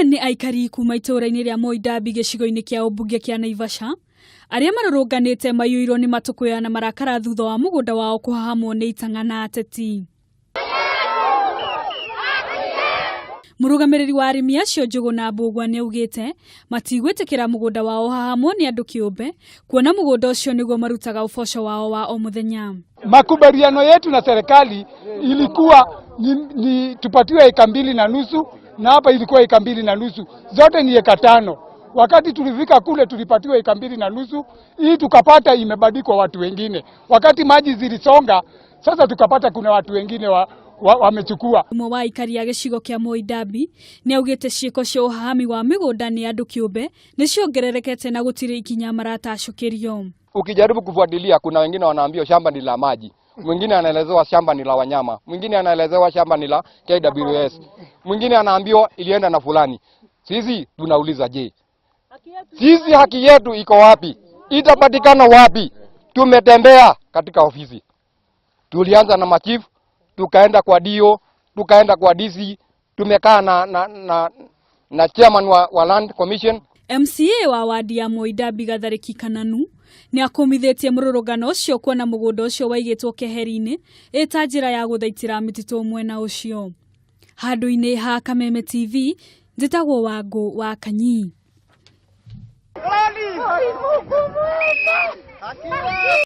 Aya nĩ aikari kuma itũũra-inĩ rĩa Moi Dabi gĩcigo-inĩ kĩa ũmbunge kĩa Naivasha arĩa marũrũnganĩte maiyũirwo nĩ matũkũya na marakara thutha wa mũgũnda wao kũhahamwo nĩ itang'a na ateti. Mũrũgamĩrĩri wa arĩmi acio Njũgũna Mbũgua nĩ augĩte matigwĩtĩkĩra mũgũnda wao ũhahamwo nĩ andũ kĩũmbe kuona mũgũnda ũcio nĩguo marutaga ũboco wao wa o mũthenya. Makubaliano yetu na serikali ilikuwa ni tupatiwe eka 2.5 na hapa ilikuwa eka 2.5, zote ni eka 5. Wakati tulifika kule tulipatiwa eka 2.5, hii tukapata imebadikwa watu wengine. Wakati maji zilisonga, sasa tukapata kuna watu wengine wamechukua. Ũmwe wa aikari a gĩcigo kĩa Moi Dabi nĩ augĩte ciĩko cia ũhahami wa mĩgũnda nĩ andũ kĩũmbe nĩ ciongererekete na gũtirĩ ikinya maratacũkĩrio. Ukijaribu kufuatilia, kuna wengine wanaambiwa shamba ni la maji, mwingine anaelezewa shamba ni la wanyama, mwingine anaelezewa shamba ni la KWS, mwingine anaambiwa ilienda na fulani. Sisi tunauliza, je, sisi haki yetu iko wapi? Itapatikana wapi? Tumetembea katika ofisi, tulianza na machifu, tukaenda kwa DO, tukaenda kwa DC, tumekaa na chairman wa Land Commission. MCA wa wadi ya Moi Dabi Gatharĩki Kananu nĩ akũmithĩtie mũrũrũngano ũcio kuona mũgũnda ũcio waigĩtwo keheri-inĩ ĩta njĩra ya gũthaitĩra mĩtitũ mwena ũcio. Handũ-inĩ ha Kameme TV, njĩtagwo Wangũ wa Kanyi.